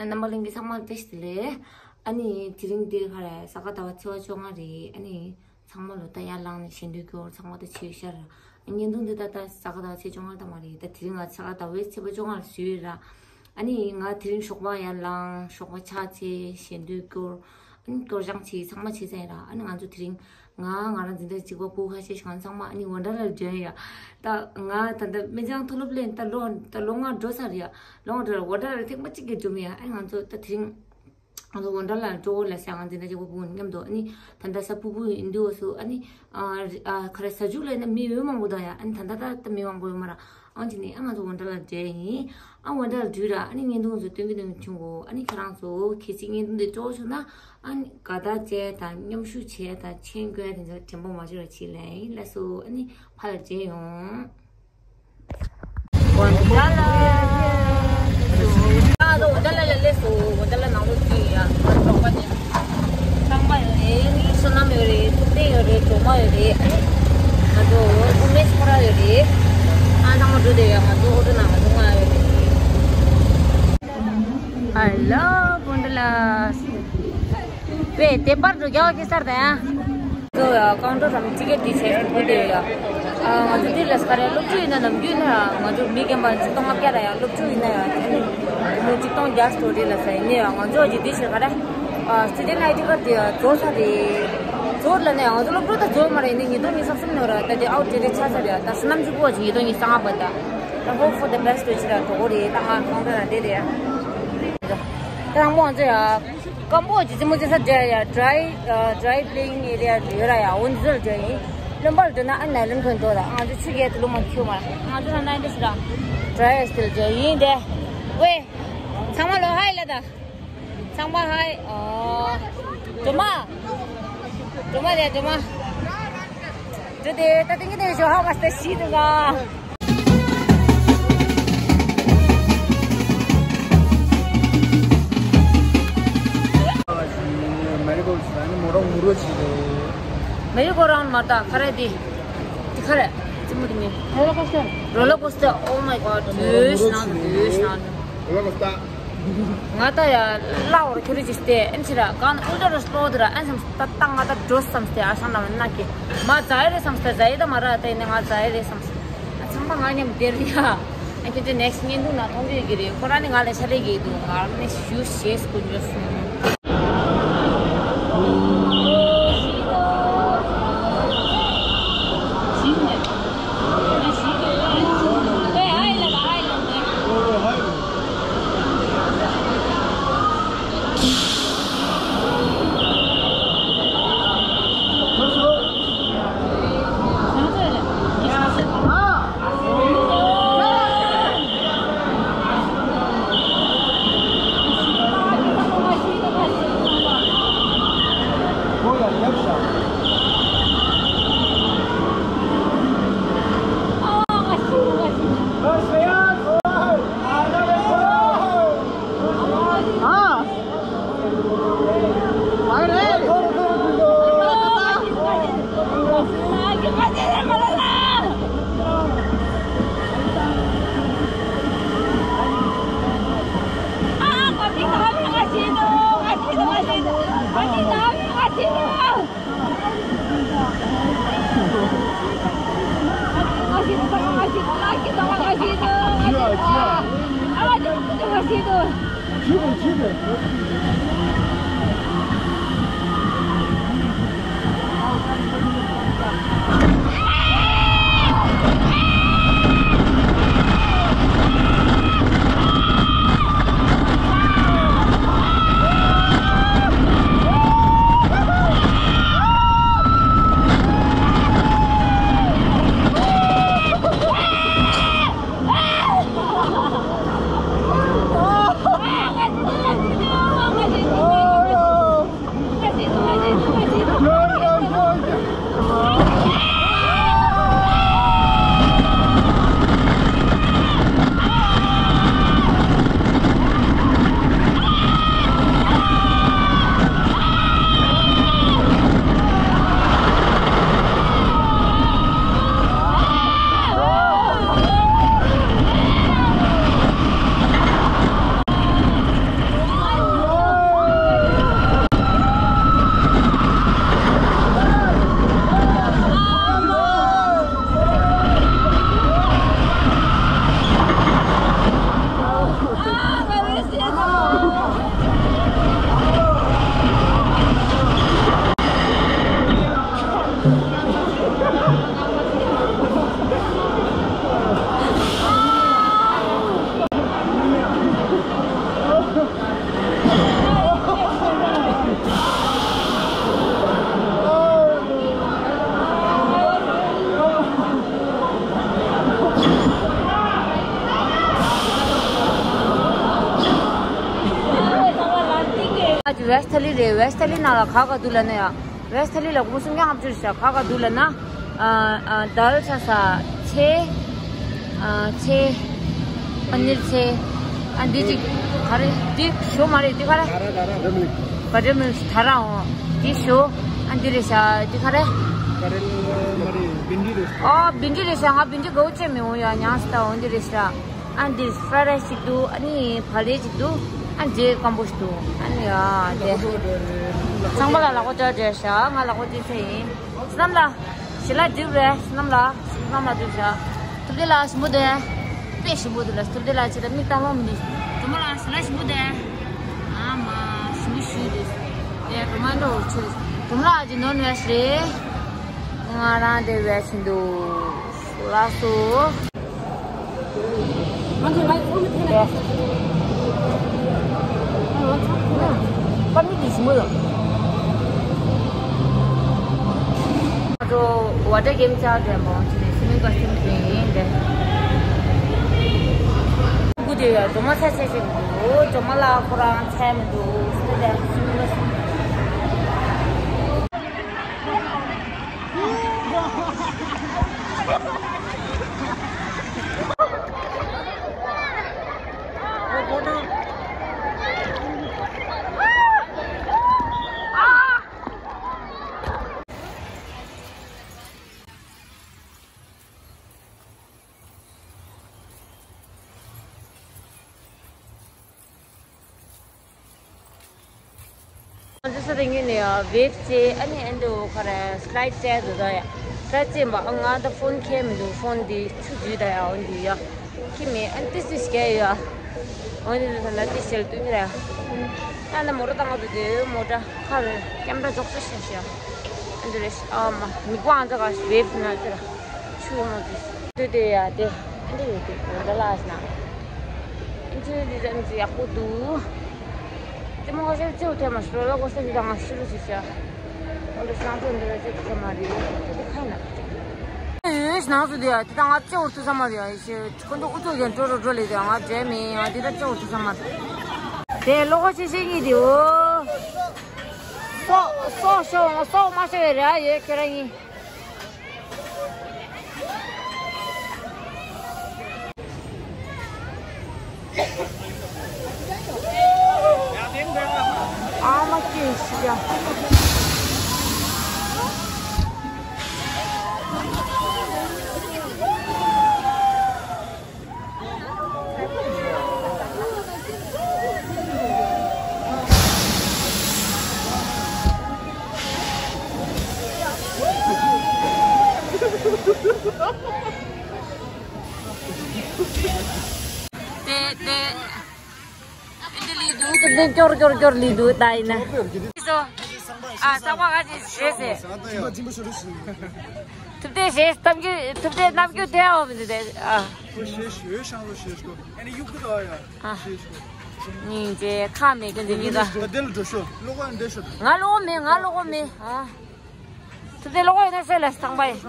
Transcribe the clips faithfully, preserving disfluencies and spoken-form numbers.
རྣམ་པ་ལྷན་རྒྱས་ཚང་མ་བཀྲ་ཤིས་བདེ་ལེགས། ཨ་ནི་དེ་རིང་འདི་ག་རེ་ས་ག་ཟླ་བ་ཚེས་པ་བཅོ་ལྔ་རེད། ཨ་ནི་ཚང་མ་ལོ་ད་ཡར་ལངས་ནས་ཞལ་འདོན་སྐྱོར་ཚང་མ་ད་བྱེད་ཤར། བརྙན་ཐུང་འདི་ད་ད་ས་ག་ཟླ་བ་ཚེས་བཅོ་ལྔ་ད་མ་རེད། ད་དེ་རིང་ང་ས་ག་ཟླ་བའི་ཚེས་པ་བཅོ་ལྔ་ལ་བཟོས་ཡོད་ར། ཨ་ནི་ང་དེ་རིང་ཞོགས་པ་ཡར་ལངས་ཞོགས་པ་ཕྱག་འཚལ་ཞལ་འདོན་སྐྱོར། ཨ་ནི་སྐྱོར་སྦྱང་བྱས་ཚང་མ་བྱས་ཚར་ཡིན་ར། ཨ་ནི་ང་ཚོ་དེ་རིང་ང་ང་རང་འཛིན་གྲྭ་གཅིག་པ་སྤུ་ཁ་ཤས་ཤིག་ང་ཚང་མ་ཨ་ནི་ཝན་ཌར་ལ་འགྲོ་ཡ། ད་ང་ད་ལྟ་སྨན་སྦྱང་མཐོ་སློབ་ལེན་ད་ལོ་ད་ལོ་ལྔ་འགྲོ་ས་རེད་ཡ། ལོ་ལྔ་འགྲོ་ཝན་ཌར་ལ་ཐེངས་མ་གཅིག་གི་འགྲོ་མི་ཡ། ཨ་ནི་ང་ཚོ་ད་དེ་རིང་ང་ཚོ་ཝན་ཌར་ལ་འགྲོ་ལ་ས་ང་འཛིན་གྲྭ་གཅིག་པ་སྤུ་གུ་མཉམ་དུ་ཨ་ནི་ད་ལྟ་ས་ཕུ་བོ་ཡིན་དུས་སུ་ཨ་ནི་ཨ་ཨ་ག་རེ་ས་ཆུ་ལ་ཡིན་ན་མི་ཡོད་མང་པོ་ད་ཡ། ཨ་ནི་ད་ལྟ་ད་ད་མི་མང་པོ་ཡོད་མ་ར། ཨང་ཅི་ནི་ཨ་ང་ཚོ་ཝན་ཌར་ལ་འགྲོ་ཡིན། ཨ་ཝན་ཌར་ལ་འགྲོ་ར། ཨ་ནི་བརྙན་ཐུང་ཚོ་སྟོན་གི་སྟོན་གི་བྱུང་གོ། ཨ་ནི་ཁྱེད་རང་ཚོ་གལ་སྲིད་བརྙན་ཐུང་འདི་སྤྲོ་བོ་བྱུང་ན་ཨ་ནི་དགའ་རྟགས་བྱས་དང་མཉམ་ཞུགས་བྱས་དང་མཆན་འགོད་དེ་ཚོ་དྲན་པ་མ་བརྗེད་རོགས་བྱེད་ལེ་ཡིན། ལགས་སོ། ཨ་ནི་ཕར་ལ་མཇལ་ཡོང་། ཝན་ཌར་ལ། ཨ་ང་ཚོ་ཝན་ཌར་ལ་ལ་སླེབས་སོང་། ཝན་ཌར་ལ་ནང་ལོགས་ཀྱི་ཡ་ང་གྲོགས་པོ་ནི། ཚང་མ་ཡོད་རེད། ངའི་བསོད་ནམས་ཡོད་རེད། ཐུབ་བསྟན་ཡོད་རེད། སྒྲོལ་མ་ཡོད་རེད། ཨ་ནི་ང་ཚོ་དབུ་མའི་ཁོ་ར་ཡོད་རེད། ཨ་ཚང་མ་འགྲོ་བསྡད་ཡོད། ང་ཚོ་ཨོ་ཊོ་ནང་ང་ཚོ་ལྔ་ཡོད་རེད། I love Wonderla. ཝེ་དེ་པར་འགྲོ་རྒྱ་བ་ཁེ་སར་ད་ཡ། ཚོ་ཡ་ཀའུན་ཊར་རམ་ཊི་ཀེ་ཊི་དེ་བྱས་སུ་འགྲོ་བསྡད་ཡོད་ཡ། ཨ་ང་ཚོ་འདི་ལ་ས་ར་སློབ་ཕྲུག་ཡིན་ན་ནམ་རྒྱུན་ན་ང་ཚོ་མི་རྒན་པ་ཆིག་སྟོང་ལྔ་བརྒྱ་ར་ཡ། སློབ་ཕྲུག་ཡིན་ན་ཡ་ཨ་ནི་ལོ་ཆིག་སྟོང་བརྒྱ་སྟོང་རེད་ལ་ས་ཡིན་ནའི་ང་ཚོ་གི་འདི་ཞིག་ག་རེ། ཨ་སི་ཊུ་ཌེན་ཊི་ཨའི་ཌི་ཀར་ཌི་ཡ་རྫོགས་ས་རེད། རྫོགས་ལ་ནས་ང་ཚོ་སློབ་ཕྲུག་ད་རྫོགས་མ་རེད། ཡིན་ནའི་ཉིས་སྟོང་ཉི་ཤུ་རྩ་གསུམ་ནས་ར་ད་དེ་ཨའུཊ་ཌེ་ཊེཌ་ཆགས་ས་རེད། ད་ཕྱི་ནང་གཅིག་པོ་ཅིག་ཉིས་སྟོང་ཉི་ཤུ་རྩ་ལྔ་བར་ད། ད་hope for the best ཅིག་ལ་འགྲོ་གི་རེད། ད་ང་ཁང་པ་ལ་བསྡད་རེད། ད་རང་མོ་ང་ཚོ་ཡ་སྐམ་པོ་ཅིག་ཙི་མོ་ཅིག་ས་འདྲ་ཡ་ཌི་རའི་ཨ་ཌི་རའི་པི་ལེ་ཡིང་ཨེ་རི་ཡ་ཡོད་ར་ཡ། འོན་ཟོལ་འདྲ་ཡིན། བློན་པར་འགྲོ་ན་ཨ་ནའི་ལོན་ཁོན་འགྲོ་ད། ང་ཚོ་ཆུ་རྐྱལ་དུ་ལུང་མ་ཁྱུ་མ་ང་ཚོ་ན་ནའི་འདི་ཞིག་ལ་ཌི་རའི་ཨེ་སི་ཊི་ལ་འདྲ་ཡིན་དེ། ཝེ། ཚང་མ་ལོ་ཧའི་ལ་ད། ཚང་མ་ཧའི། ཨོ། སྒྲོལ་མ། སྒྲོལ་མ་རེད་སྒྲོལ་མ། འགྲོ་དེ་ད་ཏིང་གི་ཏིང་ཞོ་ཧ་མ་སྟེ་ཤི་འདུག་ག་མེ་རི་གོལ་ཟེར་ནི་མོ་རང་མུ་རོ་ཆི་རེད། མེ་རི་གོལ་རའུན་མ་ད་ག་རེ་དེ། དེ་ག་རེ། ཅི་མོ་དེ་མིན། རོ་ལར་ཀོ་སི་ཊར། རོ་ལར་ཀོ་སི་ཊར། Oh my god. དུས་ནང་དུས་ནང་། རོ་ལར་ཀོ་སི་ཊར། ང་ད་ཡ་ལ་འོར་ཁྱོད་རེ་ཅི་སྟེ་ཨན་ཆི་ར་གང་ཨུ་ཏ་ར་སྤོ་དུ་ར་ཨན་སམ་ད་ད་ང་ད་འགྲོ་སམ་སྟེ་ཨ་ཤང་ད་མ་ན་ཀི་མ་ཛའི་རེ་སམ་སྟེ་ཛའི་ད་མ་ར་ད་ཡིན་ང་ཛའི་རེ་སམ་སྟེ་ཨ་ཚང་མ་ང་མཉམ་བསྡད་ཡ། ཨ་ཁྱོད་ཚོ་ནེག་སི་ཊི་བརྙན་ཐུང་ན་མཐོང་རྒྱུ་ཡོད་ཀྱི་རེད། ཁོ་རང་ནི་ང་ལ་ཤ་ལས་ཀྱི་འདུག་ང་ནི་ཞུ་ཤེས་སྐུ་འགྲོ་སོང་། ཝེ་སི་ཐ་ལི་རེད། ཝེ་སི་ཐ་ལི་ནང་ལ་ག་ག་འདུག་ལབ་ན་ཡ། ཝེ་སི་ཐ་ལི་ལ་སྒོར་མོ་སུམ་བརྒྱ་ལྔ་བཅུ་རེད་ཤག་ག་ག་འདུག་ལབ་ན། ཨ་ཨ་དཱལ་ཆ་ས་ཚལ། ཨ་ཚལ། པ་ནིར་ཚལ། ཨ་འདི་ཅིག་ག་རེ། འདི་ཞོ་མ་རེད། འདི་ག་རེ། བ་ཊར་མིལ་ཊི། བ་ཊར་མིལ་ཊི་ད་ར་འོང་། འདི་ཞོ། ཨ་འདི་རེད་ཤག་འདི་ག་རེ། ཀ་རེ་ལ་མ་རེད། བིན་འདི་རེད་ཤག་ཨ་བིན་འདི་རེད་ཤག་ང་བིན་འདི་དགའ་བོ་བྱས་མི་འོང་ཡ། ཉངས་སུ་ད་འོང་འདི་རེད་ཤག་ཨ་འདི་ཕ་རའི་རའི་སི་ཅིག་འདུག་ཨ་ནི་བ་ལེ་ཅིག་འདུག་ཨ་འདི་སྐམ་པོ་ཞིག་འདུག་ཨ་ནི་ཡ་དེ། ཚང་མ་ལ་ལག་པ་འཇབ་རྒྱུ་རེད་ཤག་ང་ལག་པ་འཇབ་ས་ཡིན། བསོད་ནམས་ལགས། ཞལ་ལག་འགྲིག་རེད། བསོད་ནམས་ལགས། བསོད་ནམས་ལགས་འགྲིག་ཤག་ཐུབ་བདེ་ལགས་ཞིམ་པོ་འདུག་དཔེ་ཞིམ་པོ་འདུག་ལགས། ཐུབ་བདེ་ལགས་ཁྱེད་ལ་མིག་བཏང་ལོང་མི་འདུག་སྒྲོལ་མ་ལགས་ཞལ་ལག་ཞིམ་པོ་འདུག་ཨ་མ་ཞིམ་པོ་ཞིག་འདུག་དེ་སྒྲོལ་མ་འགྲོ་ཆོས་སྒྲོལ་མ་ལགས་ཀྱི་ནོར་ནོར་རེད། ང་རང་དེ་བས་ཆེན་འདུག་ལགས་སོ། པ་མི་དེ་ཞིམ་པོ་ཡོད། ང་ཚོ་ཝ་ཊར་གེམ་ཆགས་བསྡད་མོ་ཆེ་ནས་སུ་མིང་ག་སུམ་ཁེ་ཡིན་ཏེ། སྐུ་དེ་ཡ་སྒྲོལ་མ་ཚ་ཆེ་ཆེ་མི་འདུག་སྒྲོལ་མ་ལགས་ཁོ་རང་ཚ་མི་འདུག་སུ་དེ་སུ་མིང་ག་སུམ། ང་ཚོ་ས་དེ་ཉིན་ནས་ཡ་ཝེབ་རྩེ་ཨ་ནི་ཨ་འདི་འོ་ཁ་ར་སི་ལའིཌ་རྩེ་འདུག་ད་ཡ། སི་ལའིཌ་རྩེ་འབའ་ཨ་ང་ད་ཕོན་ཁྱེར་མི་འདུག་ཕོན་འདི་ཆུ་འཛུལ་ད་ཡ། འོ་འདི་ཡ་ཁྱེར་མེད། ཨ་ནི་ཏི་སི་སྐྱེ་ཡ། འོ་འདི་ད་ན་ཏི་སི་ལ་བཏུང་གི་ར། ཨ་ན་མོ་ཊ་བཏང་ག་འདུག་དེ་མོ་ཊ་ཁ་རེ་ཀེམ་ར་འཇོག་ཚུལ་ཤེས་ཤེས་ཨ་འདི་རེད། ཨ་མ་མི་ཀུ་ཨང་ཙ་ག་ཝེབ་ན་ཏི་ར་ཆུ་མོ་ཏི་སི་དེ་དེ་ཡ་དེ་ཨ་འདི་ཡོད་དེ་འོ་ད་ལ་ཨ་ན། ཨིན་ཇི་འདི་ཙམ་གྱི་ཡག་པོ་འདུག་དེ་མོ་ཁ་ཤས་ཅིའུ་ཐེ་མ་ཤོ་ལ་གོ་ས་འདི་དང་ང་ཤི་རུ་ཅི་བྱ། ཨོ་ལེ་སང་ཚོ་འདི་ལ་ཅི་ཐེ་མ་རེད། དེ་ཁ་ན། ཨེ་ནང་སུ་དེ་ཡ་དེ་དང་ང་ཅི་འུར་ཐུ་ས་མ་རེད་ཡ་ཤི་ཁོ་ཚོ་ཨུ་ཚོ་གན་ཀྲོ་རོ་ཀྲོ་ལེ་དེ་ང་འདྲེ་མེད་ཡ་དེ་དང་ཅི་འུར་ཐུ་ས་མ་རེད། དེ་ལོ་གོ་ཤི་ཤི་གཉིས་དེ་འོ། སོ་སོ་ཤོ་ང་སོ་མ་ཤོ་ཡ་ར་ཡེ་ཁྱེད་ར་གཉིས། ཨ་མ་ཀྱེ་ཤི་ཡ། དེ་དེ། འདི་ལི་དུ་དེ་ཀྱོར་ཀྱོར་ཀྱོར་ལི་དུ་ད་ཡིན་ན། ཨ་ས་བ་ག་ཅི་རེད་ཟེ། ཐུབ་བསྟན་ཞེས་གཏམ་རྒྱུད་ཐུབ་བསྟན་རྣམ་རྒྱུད་དེ་འོ་མི་འདུག་དེ་ཨ། ཨ། ཉིན་ཅེ་ཁ་མེད་གི་འདི་གཉིས་ཀ། ང་ལོག་མེད་ང་ལོག་མེད་ཨ། ཐུབ་བསྟན་ལོག་ཡོད་ན་ཟེར་ལ་སྟངས་པ་ཡིན།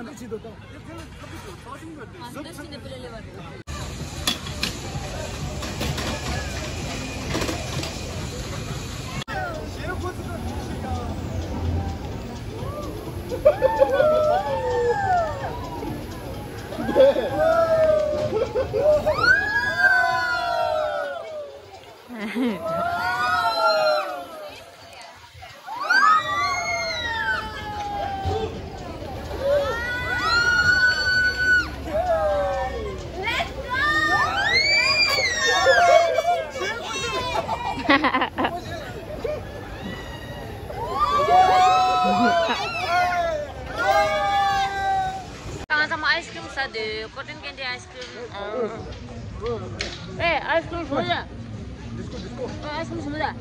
ང་ཚང་མ་ཨའི་སི་ཀྲིམ་ཟ་འདོད། ཀོ་ཊོན་ཀེན་ཌི་ཨའི་སི་ཀྲིམ། ཨེ་ཨའི་སི་ཀྲིམ་ཞིམ་པོ་རེད། ཨེ་ཨའི་སི་ཀྲིམ་ཞིམ་པོ་རེད།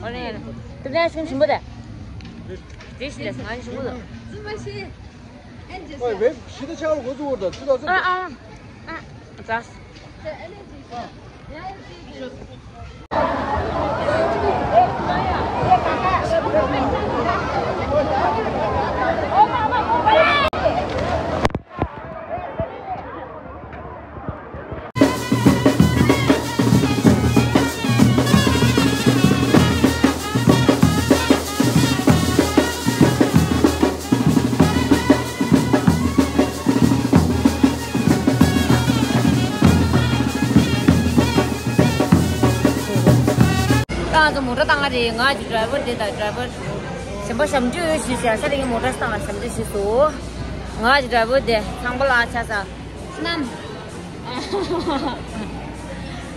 ཨོ་རེད། དེ་ནས་ཨའི་སི་ཀྲིམ་ཞིམ་པོ་རེད། དེ་ཞིག་ལས་ང་ཞིམ་པོ་རེད། ཨ་ཨ་ཨ། ཙག་ང་ཚོ་མོ་ཊ་བཏང་ག་རེད། ང་གི་ཌ་རའི་ཝར་དེ་དང་ཌ་རའི་ཝར་གཞན་པ་ཞབས་འདྲེན་ཡོད་ཞུས་ཟེར་ས་རེད། ངས་མོ་ཊ་བཏང་ལ་ཞབས་འདྲེན་ཞུས་སོ། ང་གི་ཌ་རའི་ཝར་དེ་ཚང་པ་ལ་ཆ་ས་ནམ།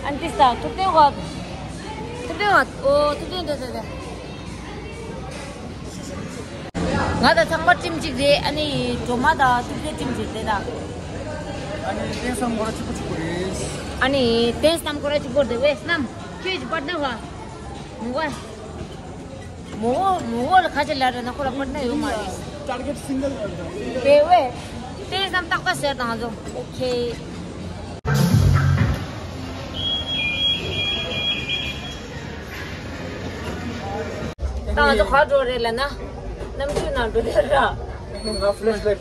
ཨན་ཏི་ས་ཐུབ་བསྟན་བ། ཐུབ་བསྟན་བ། ཨོ་ཐུབ་བསྟན་དེ་དེ་དེ། ང་དང་ཚང་མ་ཊིམ་གཅིག་རེད། ཨ་ནི་སྒྲོལ་མ་དང་ཐུབ་བསྟན་ཊིམ་གཅིག་རེད་ད། ཨ་ནི་ཏེན་སམ་གོ་ར་གཅིག་པོ་གཅིག་པོ་རེད། ཨ་ནི་ཏེན་སམ་གོ་ར་གཅིག་པོ་རེད་བས་ནམ། ཁྱོད་ཀྱི་པར་ན་བ། མོ་གོ་མོ་གོ་མོ་གོ་ལ་ཁ་ཆེ་ལ་རེད་ན་ཁོ་ལ་པར་ན་ཡོད་མ་རེད། Target single རེད་བས། ཏེན་སམ་ཏག་ཏག་ཟེར་དང་ཚོ། ཨོ་ཁེ། ད་ང་ཚོ་ག་འགྲོ་རེད་ལབ་ན། གནམ་གྲུའི་ནང་འགྲོ་དེ་ར། ང་ཕི་ལེ་ཤི་ལའིཊ་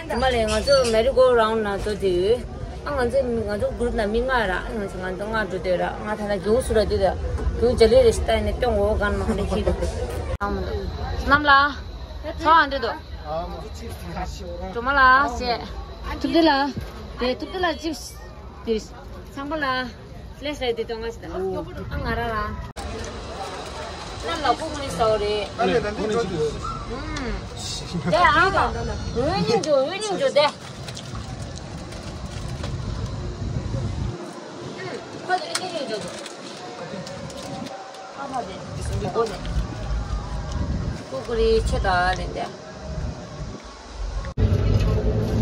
དེ། མ་ལས་ང་ཚོ་མེ་རི་གོ་རའུན་ཌི་ནང་འགྲོ་དེ་ཡོད། ཨ་ང་ཚོ་ང་ཚོ་གུ་རུབ་ནང་མི་ལྔ་ར། ཨ་ང་ཚོ་ང་ཚོ་ལྔ་འགྲོ་དེ་ར། ང་ད་ལྟ་གྱོང་སུ་ར་དེ་ར། གྱོང་ཇ་ལི་རེ་ཞིག་ལྟ་ཡིན་ནས་སྟོན་འོ་གང་མ་ཁ་ནས་ཁྱི། གནམ་ལ། ཚོ་ཨ་འདི་དོ། སྒྲོལ་མ་ལ་ཞེས། ཐུབ་བསྟན་ལ། དེ་ཐུབ་བསྟན་ལ་ཅིབ་སི། དེ། ཚང་པ་ལ། ལས་རེད་དེ་གཏོང་ང་ཞིག་ད། ཨ་ང་ར་ར། ང་ལ་ཕུག་མི་སའོ་རེད། ཨ་ལས་ད་འདི་འགྲོ་དུས། ཨུམ། དེ་ཨ་མ། འོད་སྙིང་འཇོ་འོད་སྙིང་འཇོ་དེ། ཁོ་དེ་འོད་སྙིང་འཇོ་དུ། ཨ་མ་དེ། ཨོ་དེ། ཀུ་ཀུ་རེ་ཆེ་ད་རེད་དེ།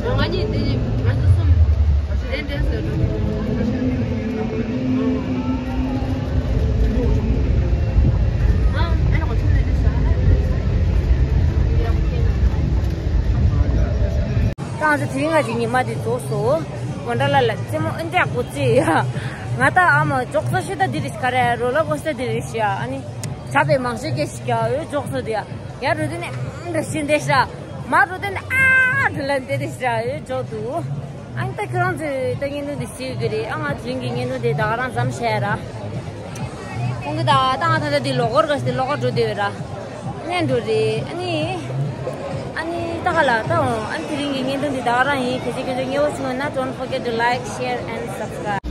ང་གཉིས་དེ་ནི་ང་ཚོ་གསུམ་གདན་འདྲེན་ཟེར་འགྲོ། ཨ་ཨ་ནི་ང་ཚོ་ནས་ནི་ཟ། ད་ང་ཚོ་དེ་རིང་ང་ཚོའི་ཉི་མ་དེ་རྫོགས་སོང་། ཝན་ཌར་ལ་ལ་རྩེད་མོ་ཨེ་འདྲ་གོ་རྩེ་ཡ། ང་ད་ཨ་མ་མགྱོགས་ཚོ་ཤི་ད་འདི་རེད་ག་རེ་རོ་ལ་གོ་ས་འདི་རེད་ཤི་ཡ། ཨ་ནི་བྱ་བའི་མང་ཤོས་སྐད་ཤིག་ཡ་འོས་མགྱོགས་ཚོ་དེ་ཡ། ཡ་རུ་དེ་ནས་ཨང་འདྲ་ཤི་འདྲ་ཤ། མ་རུ་དེ་ནས་ཨ་འདྲ་ལ་འདྲ་འདྲ་ཤ་ཡོད་ཅོག་འདུག་ཨང་ད་ཁྱོད་རང་ཚོས་ད་བརྙན་ཐུང་འདི་གཟིགས་ཀྱི་རེད། ཨ་ང་དེ་རིང་གི་བརྙན་ཐུང་འདི་ད་ག་རང་མཚམས་བཞག་ཡ་ར། ཁོང་གི་ད་ད་ང་ད་ལྟ་འདི་ལོག་སྒོར་ག་ཞིག་འདི་ལོག་སྒོར་འགྲོ་བསྡད་ཡོད་ར། ནས་འགྲོ་རེད། ཨ་ནི། ཨ་ནི་ད་ག་ལ་ད་འོང་། ཨ་ནི་དེ་རིང་གི་བརྙན་ཐུང་འདི་ད་ག་རང་ཡིན། གལ་སྲིད་ཁྱོད་ཚོ་མཉེས་པོ་བྱུང་ཡོད་ན། Don't forget to like, share and subscribe.